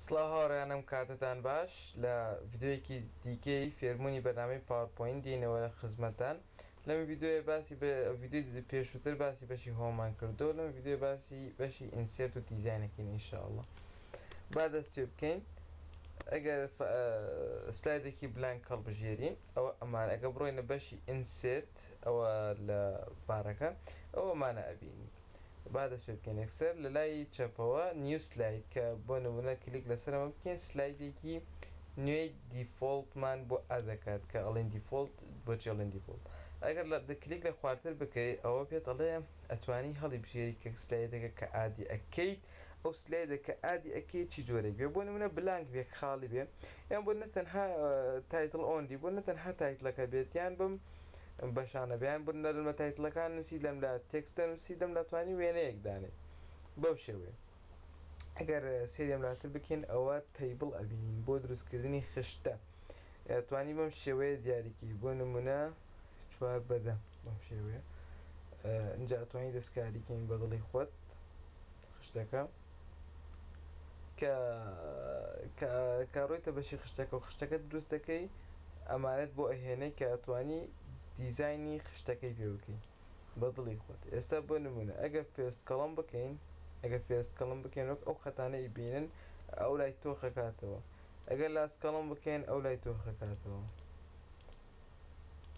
سڵاو هاوڕێیانم کاتتان باش لە ڤیدیۆیەکی دیکەی فێربوونی بەرنامەی PowerPoint دێینەوە خزمەتتان لەم ڤیدیۆیە باسی ڤیدیۆی پێشووتر باسی بەشی home مان کردو لەم ڤیدیۆ باسی بەشی insert و design ەکەین ان شاء الله با دەست پێ بکەین ئەگەر slide ێکی blank هەڵبژێرین ئەوە ئەمان ئەگە بڕۆینە بەشی insert ئەوە لە بارەکە ئەوە ئەمانە ئەبینین با دەست پێ بکەین یەکسەر لە لای چەپەوە new slide کە بۆ نمونە کلیک لەسەر ئەمە بکەین slide ێکی نوێی default مان بۆ add دەکات کە ئەڵێن default بۆچی ئەڵێن default ئەگەر لە کلیک لە خوارتر بکەی ئەوە پێت ئەڵێ ئەتوانی هەڵی بژێری کە slide ەکە کە add ی ئەکەیت ئەو slide ە کە add ی ئەکەیت چی جۆرێک بێ بۆ نمونە blank بێ خاڵی بێ یان بۆ نە تەنها title only بۆ نە تەنها title ەکە بێت یان بم بەشانە بێ یان بۆ نەرمە title ەکان نووسی لەم لا text ە نووسی لەم لا توانی وێنەیەک دانێ بەو شێوەیە ئەگەر سێری ئەم لاتر بکەین ئەوە table ئەبینین بۆ دروستکردنی خشتە توانی بەم شێوەیە دیاریکی بۆ نمونە چوار بەدە بەم شێوەیە اینجا ئەتوانی دەستکاریکەین بە دڵی خۆت خشتەکە کە کە کە ڕۆیتە بەشی خشتەکە و خشتەکە دروست دەکەی ئەمانەت بۆ ئەهێنەی کە ئەتوانی دیزاینی خشتەکەی پێ بکەی بە دڵی خۆت ئێستا بۆ نمونە ئەگەر first column بکەین ئەگەر first column بکەین وەک ئەو خەتانە ئیبینن ئەو لای تۆخەکاتەوە ئەگەر last column بکەین ئەو لای تۆخەکاتەوە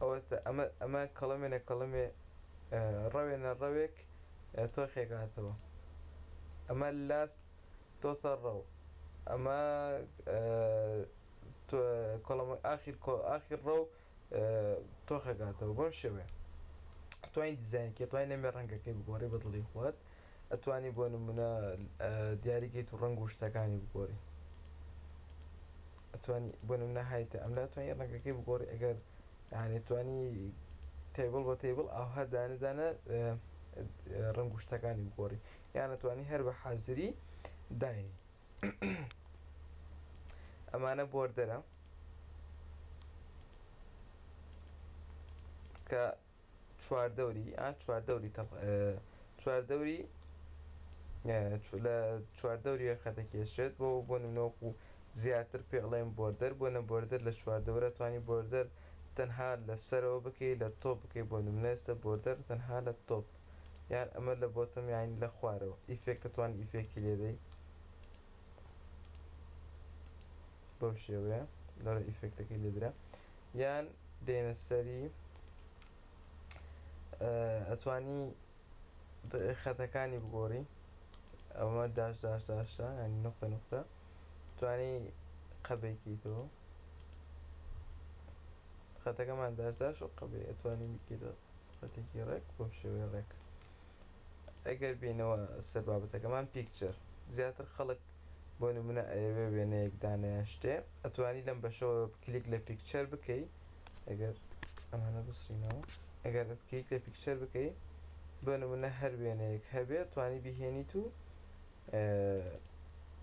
ئەوەتە ئەمە ئەمە column ێ نە column ێ ڕەوێنە ڕەوێک تۆخێکاتەوە ئەمە last to row ئەمە column ئاخیر ئاخیر row تۆخەکاتەوە بەم شێوەیە توانین دیزاینکە توانین لەمێ ڕەنگەکەی بگۆڕی بە دڵی خۆت ئەتوانی بۆ نمونە دیاریکەیت و ڕەنگ و شتەکانی بگۆڕی ئەتوانی بۆ نمونە هایتە ئەملا توانی ڕەنگەکەی بگۆڕی ئەگەر یعنی توانی table بە table ئاوها دانە دانە ڕەنگ و شتەکانی بگۆڕی یان ئەتوانی هەر بە حازری داینی ئەمانە border ە کە چواردەوری ئا چواردەوری چواردەوری لە چواردەوری خەتەکێشێت بۆ بۆ نمونەوەکو زیاتر پێڵێن border بۆ نە border لە چواردەورە توانی border تەنها لە سەرەوە بکەی لە top بکەی بۆ نمونە ئێستا border تەنها لە top یان ئەمە لە bottom یان لە خوارەوە effect توانی effect ی لێدەی بەو شێوەیە لەرە effect ەکەی لێدرا یان دێنە سەری ئەتوانی خەتەکانی بگۆڕی ئەوە dash dash dash ە ینی نقطە نقطە توانی قەبێکیتەوە خەتەکەمان dash dash و قەبێ ئەتوانی بکەیتە خەتێکی ڕێک بەم شێوەیە ڕێک ئەگەر بینەوە سەر بابەتەکەمان picture زیاتر خەڵک بۆ نمونە ئەیەوێ وێنەیەک دانیان شتێ ئەتوانی لەم بەشەوە کلیک لە picture بکەی ئەگەر ئەمانە بسڕینەوە ئەگەر کلیک لە picture بکەی بۆ نمونە هەر وێنەیەک هەبێت توانی بهێنیت و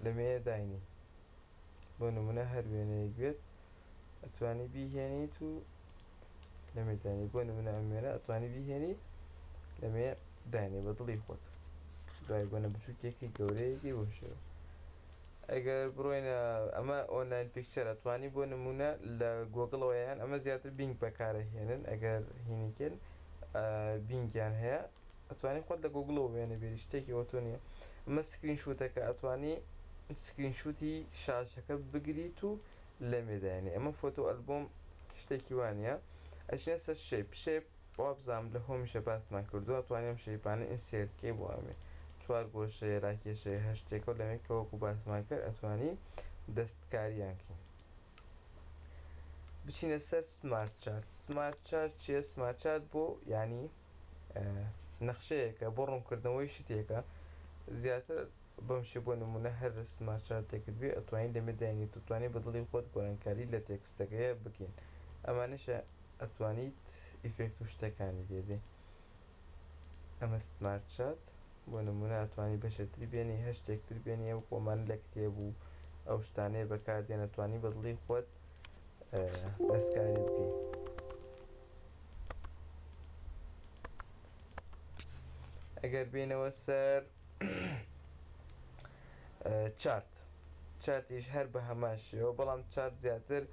لەمێ داینی بۆ نمونە هەر وێنەیەک بێت ئەتوانی بیهێنیت و لەمێ دانی بۆ نمونە ئەم وێنە ئەتوانی بیهێنی لەمێ دانی بە دڵی خۆت دوای بۆنە بچووکێکی گەورەیەکی بۆ شێوە ئەگەر بڕۆینە ئەمە online picture ئەتوانی بۆ نمونە لە گۆگڵەوە یان ئەمە زیاتر Bing بەکارەهێنن ئەگەر هینیکن Bing یان هەیە ئەتوانی خۆت لە گۆگڵەوە وێنە بێری شتێکی ئەوتۆ نییە ئەمە screenshot ەکە ئەتوانی screenshot ی شاشەکە بگریت و لەمێ داینێ ئەمە photo album شتێکی وانە ئەچینە سەر shape shape وابزانم لە home یشە باسمان کردووە ئەتوانیم shape انە insert کەی بۆ ئەمێ چوار گۆشەیە لاکێشەیە هەر شتێکە و لەمێ کە وەکو باسمان کرد ئەتوانی دەستکاریان کەین بچینە سەر smart chart smart chart چییە smart chart بۆ ینی نەخشەیەکە بۆ ڕوونکردنەوەی شتێکە زیاتر بەم شێ بۆ نمونە هەر smart chart ێکت بێ ئەتوانی لەمێ داینیت و توانی بەدڵی خۆت گۆڕانکاری لە text ەکەیە بکەین ئەمانەشە ئەتوانیت effect و شتەکانی لێدێ ئەمە smart chart بۆ نمونە ئەتوانی بەشێتری بێنی هەر شتێکتر بێنی ئەو خۆمان لە کتێب و ئەو شتانەیە بەکاردێن ئەتوانی بەدڵی خۆت دەستکاری بکەی ئەگەر بینەوە سەر chart. chart یش هەر بە هەمان شێوە، بەڵام chart زیاتر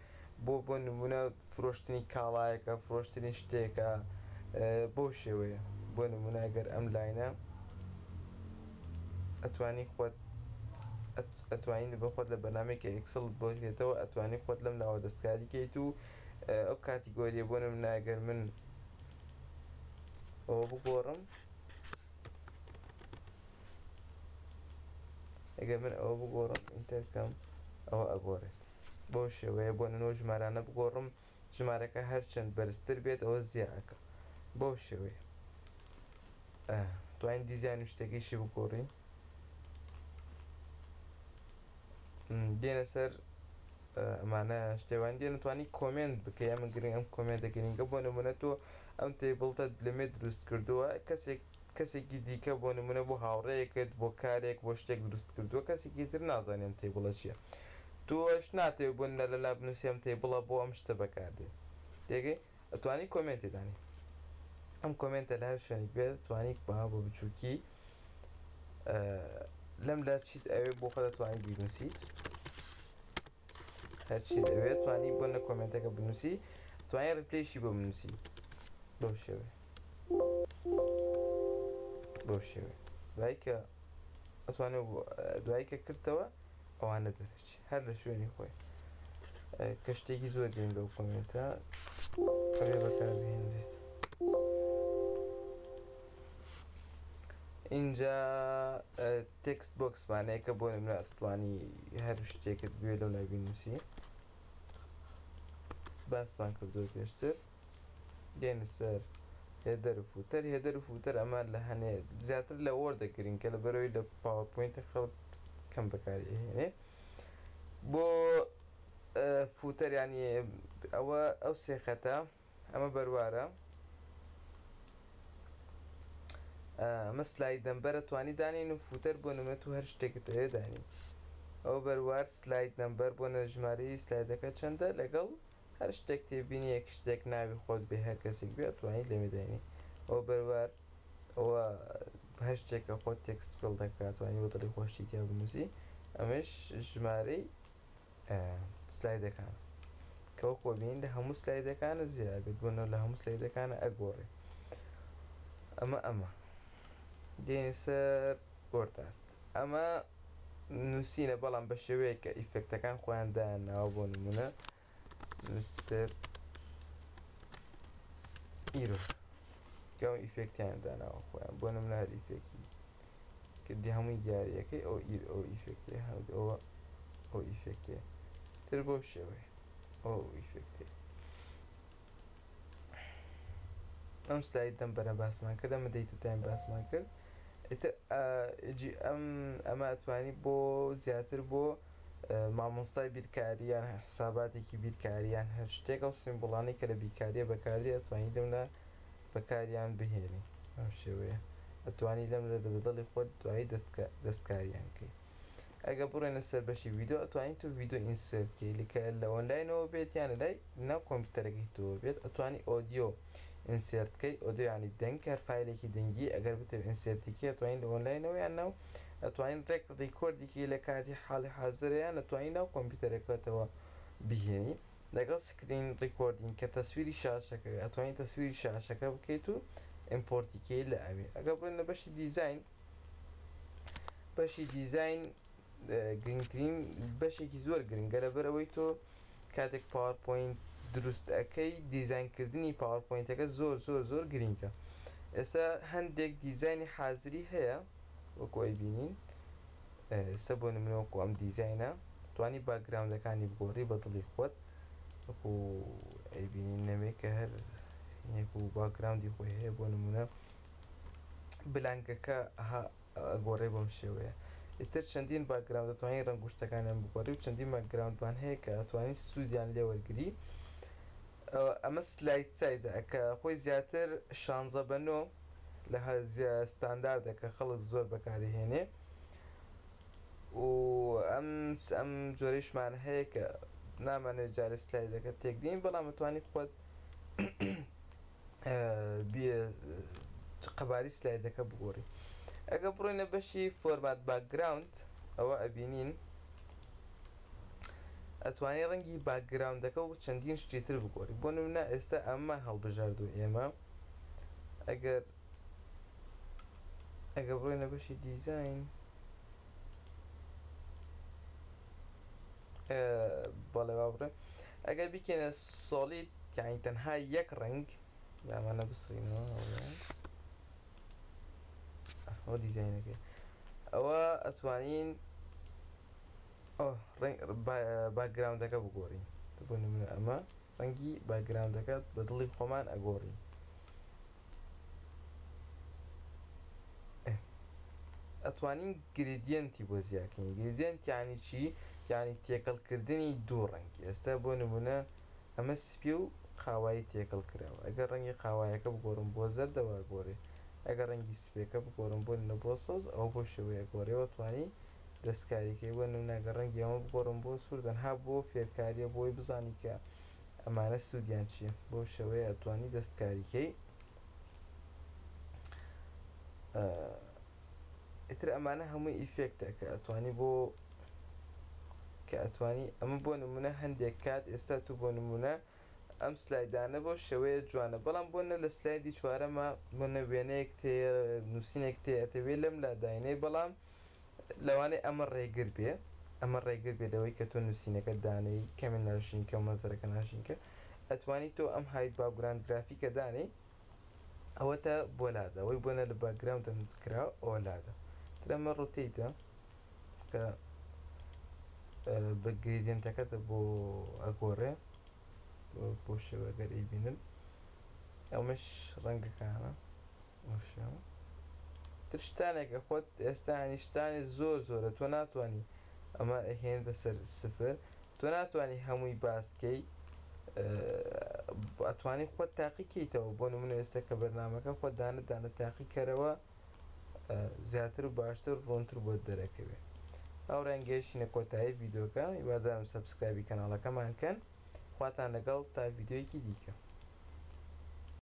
بۆ بۆ نمونە فرۆشتنی کاڵایەکە، فرۆشتنی شتێکە بەو شێوەیە. بۆ نمونە ئەگەر ئەم line ە ئەتوانی خۆت ئەتوانی بە خۆت لە بەرنامەیەکی Excel ت بۆ دێتەوە ئەتوانی خۆت لەم لاوە دەستکاری کەیت و ئەو category یە بۆ نمونە ئەگەر من ئەوە بگۆڕم ئەگەر من ئەوە بگۆڕم enter کەم ئەوە ئەگۆڕێت بەو شێوەیە بۆ نمونە ژمارانە بگۆڕم ژمارەکە هەرچەند بەرزتر بێت ئەوە زیاکە بەو شێوەیە توانین دیزاین و شتەکەیشی بگۆڕین. دێنە سەر ئەمانە شتێوان دێنە توانی comment بکەی. ئەمە گرنگ، ئەم comment ە گرنگە. بۆ نمونە تۆ ئەم table تە لەمێ دروست کردووە، کەسێک کەسێکی دیکە بۆ نمونە بۆ هاوڕێیەکت بۆ کارێک بۆ شتێک دروست کردووە، کەسێکی تر نازانێ ئەم table ە چییە، تۆش ناتەوێت بۆ نمونە لەلا بنووسی ئەم table ە بۆ ئەم شتە بەکاردێت. تێگەی؟ ئەتوانی comment ی دانی. ئەم comment ە لە هەر شوێنێک بێت توانی بە بچووکی لەم لا چیت ئەوێ بۆ خۆت دەتوانی بینووسیت، هەرچیت ئەوێت توانی بۆ نە comment ەکە بنووسی، توانی reply شی بۆ بنووسی بەو شێوەیە بەو شێوەیە. دوای کە ئەتوانێت دوای کە کردەوە ئەوانە دەرەچێت هەر لە شوێنی خۆی، کە شتێکی زۆر گرنگە و comment ە ئەوێ بەکاربهێنرێت. اینجا text box مانەیە کە بۆ نمونە ئەتوانی هەر شتێکت بوێ لەو لای بینووسی، باسمان کردو پێشتر. دێنە سەر header و footer. header و footer ئەمە لە هەنێ زیاتر لە Word ە گرنگە، لە بەرەوەی لە PowerPoint خەڵک کەم بەکاری ئەهێنێ. بۆ footer ینی ئەوە ئەو سێخەتە، ئەمە بەروارە، ئەمە slide number ە توانی دانین و footer بۆ نمونە تو هەر شتێکت ئەوێ دانی. ئەوە بەروار slide number بۆ نە ژمارەی slide ەکە چەندە، لەگەڵ هەر شتێک تێبینی یەک شتێک ناوی خۆت بێ هەر کەسێک بێ ئەتوانی لەمێ داینی. ئەوە بەروار ئەوە هەر شتێکە خۆت text fill دەکات توانی بە دڵی خۆشتی تیا بنووسی. ئەمەش ژمارەی slide ەکان کە وەکو بین لە هەموو slide ەکانە زیاد بێت، بۆ لە هەموو slide ەکانە ئەگۆڕێ. ئەمە ئەمە دێنە سەر WordArt. ئەمە نووسینە بەڵام بە شێوەیە کە effect ەکان خۆیان دایانناوە. بۆ نمونە Mister Error کەم effect یان داناوە خۆیان. بۆ نمونە هەر effect ی کردی هەمووی دیارەکەی ئەو ئیر ئەو effect ێ هەموو ئەوە ئەو effect ێ تر بۆ شێوەیە ئەو effect ێ. ئەم slide number ە باسمان کرد، ئەمە date و time باسمان کرد. ئیتر ئەم ئەمە ئەتوانی بۆ زیاتر بۆ مامۆستای بیرکاریان حساباتێکی بیرکاریان هەر شتێک ئەو symbol انەی کە لە بیرکاریە بەکاردێ ئەتوانی لەم لە بەکاریان بهێنی ئەم شێوەیە. ئەتوانی لەم لە دەبەدەڵی خۆت دوایی دەستکاریان کەی. ئەگە بڕێنە سەر بەشی ڤیدیۆ ئەتوانی تۆ ڤیدیۆ insert کەی کە لە ئۆنلاینەوە بێت یان لای ناو کۆمپیوتەرەکەی تۆ بێت. ئەتوانی audio insert کەی، audio ینی دەنگ، هەر file ێکی دەنگی ئەگەر بتەوێت insert ی کەی ئەتوانین لە ئۆنلاینەوە یان ناو ئەتوانین ڕێک record ی کەی لە کاتی حاڵی حازرە یان ئەتوانین ناو کۆمپیوتەرەکەتەوە بهێنی. لەگەڵ screen recording کە تەسویری شاشەکە ئەتوانین تەسویری شاشەکە بکەیت و import ی کەی لە ئەوێ. ئەگەر بڕێن لە بەشی دیزاین، بەشی دیزاین گرنگترین بەشێکی زۆر گرنگە لەبەر ئەوەی تۆ کاتێک PowerPoint دروست ئەەکەی دیزاینکردنی PowerPoint ەکە زۆر زۆر زۆر گرنگە. ئێستا هەندێک دیزاینی حازری هەیە وەکو ئەی بینین. ئێستا بۆ نمونە وەکو ئەم دیزاینە توانی background ەکانی بگۆڕی بە دڵی خۆت، وەکو ئەی بینین نەمێ کە هەر یەک و background ی خۆی هەیە. بۆ نمونە blank ەکە ئەگۆڕێ بەم شێوەیە. ئیتر چەندین background دەتوانین ڕەنگ و شتەکانیان بگۆڕی و چەندین background مان هەیە کە ئەتوانین سوودیان لێوەرگری. ئەمە slide size ە کە خۆی زیاتر 16 بە 9 لە ستانداردە کە خەڵک زۆر بەکارهێنێ. و ئەم ئەم جۆرەیشمان هەیە کە نامانەوێت جارێ slide ەکە تێکدین، بەڵام ئەتوانی خۆت قەباری slide ەکە بگۆڕی. ئەگە بڕۆینە بەشی format background ئەوە ئەبینین. ئەتوانی ڕەنگی background ەکە و چەندین شتی تر بگۆڕی. بۆ نمونە ئێستا ئەمەمان هەڵبژاردو ئێمە ئەگەر ئەگەر بڕۆینە بەشی دیزاین بەڵێ وا بڕێ ئەگەر بیکەینە solid یعنی تەنها یەک ڕەنگ ئەمانە بسڕینەوە ئەوە دیزاینەکەی ئەوە ئەتوانین background ەکە بگۆڕین. بۆ نمونە ئەمە ڕەنگی background ەکە بە دڵی خۆمان ئەگۆڕین. ئەتوانین gradient ی بۆ زیاکەین. gradient یعنی چی؟ یعنی تێکەڵکردنی دوو ڕەنگ. ئێستا بۆ نمونە ئەمە سپی و قاوایی تێکەڵ کراوە. ئەگەر ڕەنگی قاوایەکە بگۆڕم بۆ زەردەوە گۆڕێ، ئەگەر ڕەنگی سپیەکە بگۆڕم بۆ نە بۆ سەوز، ئەوە بۆ شێوەیە گۆڕێەوە. توانی دەستکاریکەی بۆ نمونە ئەگەر ڕەنگی ئەمە بگۆڕم بۆ سوور، تەنها بۆ فێرکاریە بۆی بزانی کە ئەمانە سوودیان چییە، بۆ شێوەیە ئەتوانی دەستکاریکەی. ئیتر ئەمانە هەمووی effect ە کە ئەتوانی بۆ کە ئەتوانی ئەمە بۆ نمونە هەندێک کات ئێستا تو بۆ نمونە ئەم slide انە بۆ شێوەیە جوانە، بەڵام بۆ نە لە slide ی چوارەمە بۆ نە وێنەیەک تێ نووسینێک تێ ئەتەوێ لەم لاداینەی، بەڵام لەوانەیە ئەمە ڕێگر بێ، ئەمە ڕێگر بێ لەوەی کە تۆ نووسینەکە دانەی کەمێ ناشینکە و مەنزەرەکە ناشینکە. ئەتوانی تۆ ئەم hide background graphic ە دانەی، ئەوەتە بۆ لادا ئەوەی بۆ نە لە background کرا ئەوە لادا. تر ئەمە rotate ە کە بە gradient ەکەتە بۆ ئەگۆڕێ بۆ شێوە گەر ئەیبینن. ئەمەش ڕەنگەکانە بۆ شێوە. تر شتانێکە خۆت ئێستا ینی شتانی زۆر زۆرە، تۆ ناتوانانی ئەمە هێندە سەر سفر، تۆ ناتوانانی هەمووی باسکەی، ئەتوانی خۆت تاقیکەیتەوە. بۆ نمونە ئێستا کە بەرنمەکە خۆت دانە دانە تاقیکەرەوە زیاتر و باشتر ڕوونتر بۆت دەرەکەوێت. ئەو ڕەنگەیشینە کۆتایی ڤیدیۆکە. هیوادارم subscribe ی کەناڵەکەمان کەن. خواتان لەگەڵ تا ڤیدیۆیەکی دیکە.